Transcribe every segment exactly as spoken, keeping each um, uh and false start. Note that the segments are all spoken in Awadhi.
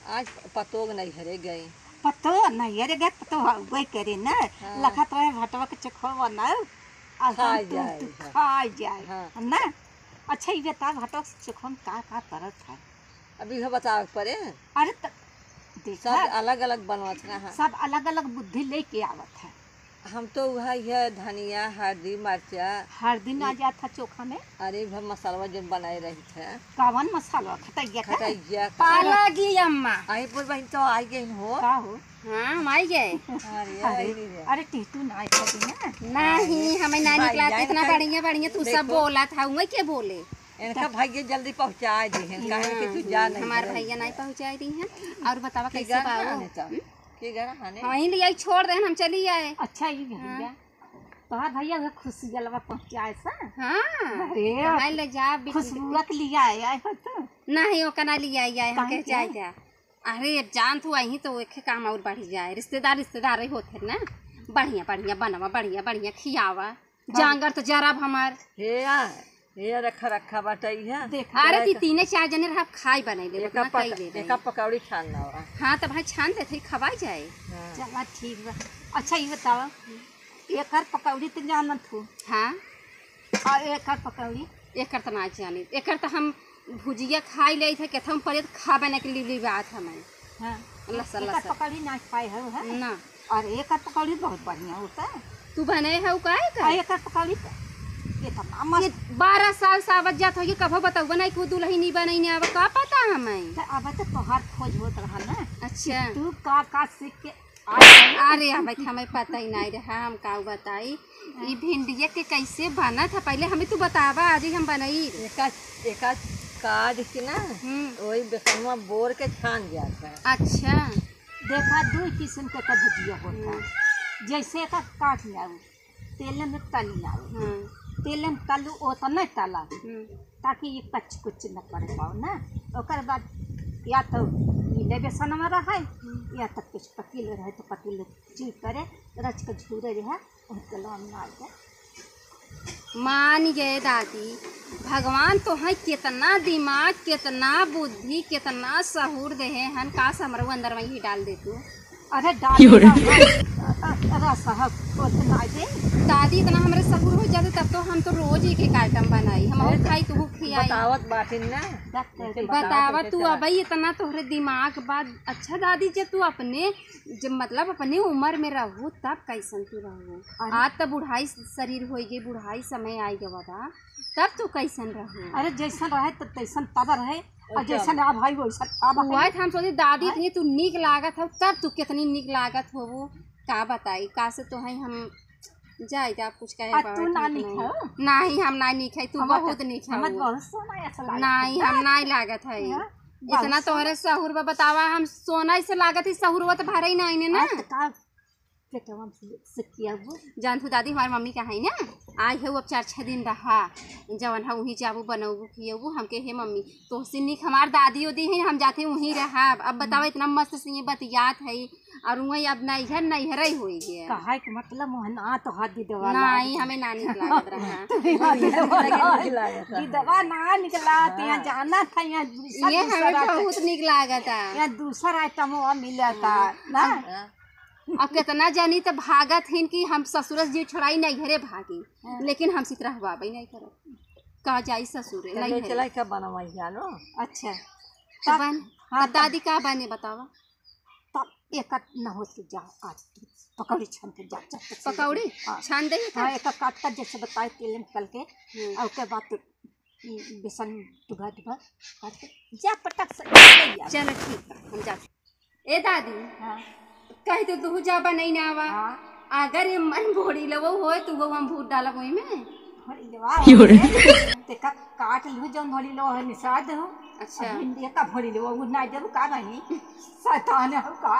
आज पतोह नैहरे गई। पतोह नैहरे गए, पतोह हउबे करे ना। हाँ। लखत रहे भटवा के चोखवा बनाओ, और हम खाए तू, जाए, तू हाँ। खाए जाए, हाँ। ना? अच्छा, ये बता, भटवा के चोखवा में का का पड़त है? अभी हो बतावे के पड़े। अरे, त-, देखा, सब अलग-अलग बनवत रहा। सब अलग-अलग बुद्धि लेके आवत है। हम तो उहा, यह धनिया, हरदी, मरचा। हरदी ना ई जात है चोखा में? अरे, भा मसालवा जौन बनाए रही थे। कवन मसालवा? खटैया का? खटैया का। पाला गी अम्मा। आई बोल बहिन, तो आई गई हो। का हो? हाँ, हम आई गए। अरे, अरे, आई गई है। अरे, टिहटू ना आई थी ना? नहीं, हमें ना भाई निकला, जान इतना का बढ़िया, बढ़िया तू सब देखो। बोला था, उहे के बोले? इनका भाई ये जल्दी पहुँचा दी है, काहे कि तू जा नहीं हमार रही भैया है। नहीं पहुँचाई दी है। और बतावा, की कैसे गाना बाबू? आने तो? हम्म? की गाना आने? हाँ, ही ले आई, छोड़ दे, हम चली आए। अच्छा, ये भैया। हाँ। तोहार भैया उहे खुशियलवा पहुँचाए सा? हाँ। अरे, कहाँ ले जा, बिल्कुल। खुशबुआ के लिए आए, आए हो तो? नहीं, ओका ना लिए आई, आए, हम काहे कह के? जाए क्या? अरे, जान तू, अहीं तो एक काम और बढ़ जाए, रिश्तेदार, रिश्तेदार ही होते ना, बढ़िया, बढ़िया बनवा, बढ़िया, बढ़िया खियावा, हाँ। जांगर तो जरब हमार। हे यार, हे रखा, रखा बाटे इहे। देखा। अरे, तेरा ती एक तीने चार जने रहा, खाई बनाई ले, एका उतना पक-, खाई ले एका रही। पकौड़ी छान लावा। हाँ, तो भाई छान दे थे, खवाई जाए। हाँ। चला, ठीक बा। अच्छा, ये बतावा, एकर पकौड़ी तो जानत हो? हाँ। और एकर पकौड़ी? एकर तो ना जानी, एकर तो हम भुजिया खाई ले थे, केथम परे तो खाबे ना के लिवली बात हमें। हाँ। लसर, एकर लसर। पकौड़ी ना खाए हो, है? ना। और एकर पकौड़ी बहुत बढ़िया होता है। तू बने है काहे का? और एकर पकौड़ी तो इतना मस्त। ये बारह साल से आवत जात हो, ये कभो बतौबे नहीं कि दुल्हनी बनई ने आवे, का पता हमें? तो अब तो तोहार खोज होत रहा ना। अच्छा। कि तू का का सीख के अरे, अब हमें पता ही नहीं रहा, हम का बताई। हाँ। ई भिंडिया के कैसे बनत है, पहले हमें तू बतावा, आज ही हम बनाई। एका, एका काट के ना, हम्म। वही बेसनवा बोर के छान जात है। अच्छा। देखा, दो किस्म के का भुजिया होता है। हम्म। जैसे एका काट लाऊ, तेल में तल लाऊ। हम्म। तेल में तलू, ओतने तला। हम्म। ताकि ये कच कुच न कर पाओ ना। ओकर बाद या तो गीले बेसन में रहे, हम्म। या तो कुछ पतीले रहे तो पतीले चीर करे, रच के झूरे रहे, उनके लोन मार के। मान गए दादी, भगवान तोहैं केतना दिमाग, केतना बुद्धि, केतना सहूर देहे हन, काश हमरो अंदर में ही डाल दे तू। अरे डाल क्यों रे? दे, अरे साहब, ओतना दे। दादी इतना हमरे सहूर हो जाते तब तो हम तो रोज एक एक आइटम बनाई, हम और अरे खाई, तू खियाई। बतावत बाटिन ना, जैसे बतावा बतावत तू। अबई इतना तोहरे दिमाग बा। अच्छा दादी, जे तू अपने, जब मतलब अपने उम्र में रहू तब कैसन तू रहू? अरे। आज त बुढ़ाई शरीर होई गई, बुढ़ाई समय आई गवा बा, तब तू कैसन रहू? अरे जैसन रहे त तैसन तब रहे, और अच्छा। जैसन अब है वैसन अब है। वही हम सोचे दादी हाँ? इतनी तू नीक लागत हो, तब तू कितनी नीक लागत हो वो, का बताई, का से तो है हम जाए जा कुछ कहे आ, बाबा तू ना ठीक नीक नहीं। हो? नहीं, हम ना नीक है, तू हम बहुत तो, नीक हम हो। बहुत सोना ऐसा लागत नहीं, है। हम नहीं लागत है। हाँ? इतना बहुत तोहरे सहूर बा, बतावा, हम सोना से लागत है, सहूरवा तो भरे ही नहीं ने ना। हाँ, तो का पेटवा में से, से किया वो? जान तू दादी, हमार मम्मी का है ना, आई है वो अब चार छह दिन रहा, जवन है वहीं जाबू, बनौबू, खियबू, हमके हे मम्मी, तोहसे नीक हमार दादी ओदी है, हम जाते वहीं रहब। अब बतावा, इतना मस्त से ये बतियात है, और वही अब नैहर नैहर ही होई गया। कहे के मतलब मोहना तो हाथ दीदवा नहीं, लागत। हमें ना नीक लागत रहा। तुम्हें हाथ दीदवा लागत। लागत। दीदवा ना निकला, तो यहाँ हाँ। जाना था, यहाँ दूसरा, ये दूसरा हमें रहता। बहुत नीक लागत है। यहाँ दूसरा आइटम हुआ मिला था, हाँ। ना? हाँ। अब कितना जनी तो भागत हिन कि हम ससुर से जीव छोड़ाई, नैहरे भागी, हाँ। लेकिन हम सित रहवाबे नहीं करब। का जाई ससुरे, तो ले नैहरे। चला क्या बनवाई जानो? अच्छा। तो तब, बन, हाँ, तब तब दादी का बने बतावा? तब एक न हो से जा, आज पकौड़ी छान के जा, जा, जा, जा। पकौड़ी हाँ। छान दे हाँ, एक काट कर जैसे बताए तेल में तल के, हम्म। और ओके बाद तो ई बेसन डुबा डुबा काट के जा पटक से ले आ। चल ठीक बा, हम जाते। ए दादी, हाँ। कह तो तू जा बनई ना आवा। हाँ। अगर ये मन भोड़ी लवो होए, तू वो हम भूत डालब ओई में। भोड़ी लवा क्यों रे? होए, ते का काट लू जौन भोड़ी लवा है, निषाद हो। अच्छा। अब भिंडिया का भोड़ी लवा, वो ना देबू का बनी? शैतान हो का?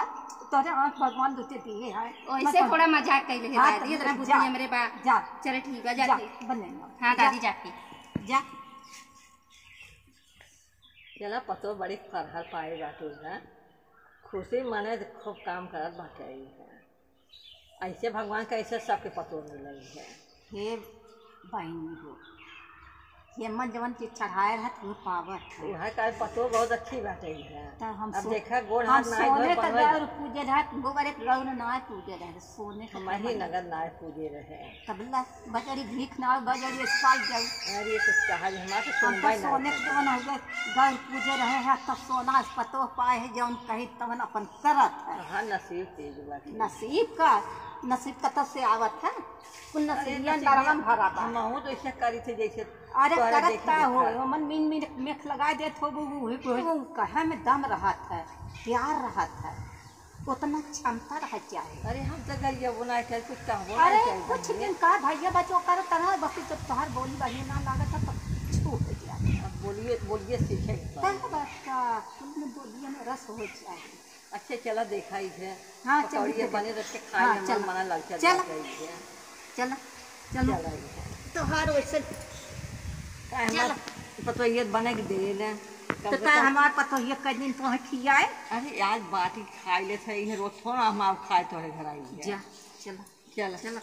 तोरे आँख भगवान दूते दिए हैं। ओइसे मतलब थोड़ा मजाक कइले है हाँ, दादी, तो इतना बुद्धि जा, हमरे बा। जा। चले ठीक बा, जा, जाते। बनई ना। हाँ, जा। दादी जाके। जा। चला, पतोह बड़ी फरहर पाए बाटू ना, खुशी मने खूब काम करत बाटे। ऐसे भगवान का ऐसे सबके पतोह मिलल है। हे बहिनी हो, ये मन जवन चीज चढ़ाए रहत, वो पावत है। वहाँ का पतो बहुत अच्छी बात है ये। तो हम अब सो-, देखा, गोड़ हम हाथ नाई सोने धोए का बनवे गौर पूजे रहत, गोबर एक गौर नाई पूजे रहत, सोने का हम ही गौर। नगद नाई पूजे रहे। तबला बजरी भीख ना, बजरी साल जाऊ। अरे, ये तो चाहे हमारे हम तो सोनबाई ना सोने के करते। जवन हो गए, गौर पूजे रहे हैं, तब सोना पतो पाए है, जवन कही तवन अपन करत है। हाँ, नसीब तेज बाटे। नसीब का, नसीब कतऽ से आवत है? कुल अरे, नसीबिया नसीबिया, नरम भरा बा। हमहू तो ऐसे करी थे जैसे अरे, तोहरा करत देखी का देखा। हो, मन मीन मीन मेख लगाए देत हो, वो, वो, वो, वो कहे में दम रहत है, प्यार रहत है, उतना क्षमता रहे चाहे। अरे, हम तो गरिया बुनाए के कुछ कहबो अरे, नहीं चाहिए कुछ भैया। दिन का भैया बचो करत रहा, बाकी जब तोहार बोली बढ़िया ना लागत है, तब छू हो जाए। अब बोलिए, बोलिए सीखे। तब का, कुल में बोलिए में रस हो जाए। अच्छा, चला देखा ही है। हाँ, चल पकौड़िया देखा। बने रख के खाई हाँ, हम चला। मना लग चल चला। जाता ही है। चला, चला। चला ही है। तोहार वैसे का हमार चला। पतोहिया बने के दे ले। तो कब का तक हमार पतोहिया कई दिन तोहे खियाए? अरे, आज बाटी खाई ले थे, ये रोज थोड़ा हमार खाए तोहरे घर आई है। जा, चला। चला। चला।